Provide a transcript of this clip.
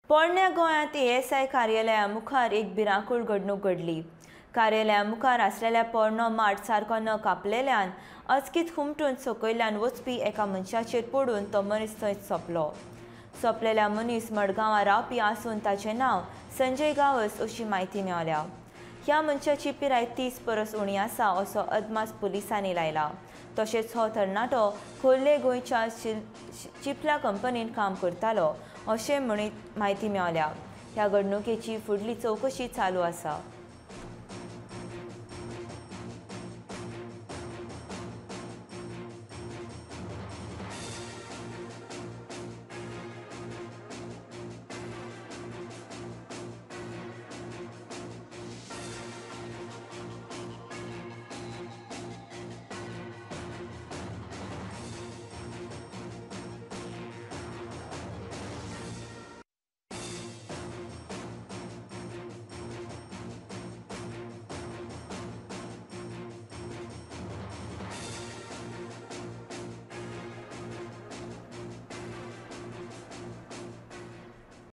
पोरण्या गोंयांत एएसआय कार्यालया मुखार एक भिरांकूळ घडणूक घडली. कार्यालया मुखार आसलेल्या पोरणो माड सारको न कापलेल्यान अचकीत हुमटून सकयल्यान वचपी एका मनशाचेर पडून तो मनीस थंयच सोंपलो. सोंपलेल्या मनीस मडगांवां रावपी आसून ताचें नांव संजय गांवस अशी म्हायती मेळ्ळ्या. ह्या मनशाची पिराय 30 परस उणी आसा असो अदमास पुलिसांनी लायला. तशेंच हो तरणाटो खोर्ले गोंयच्या चिपला कंपनीन काम करतालो अशें म्हणीत म्हायती मेळ्ळ्या. ह्या घडणुकेची फुडली चवकशी चालू आसा.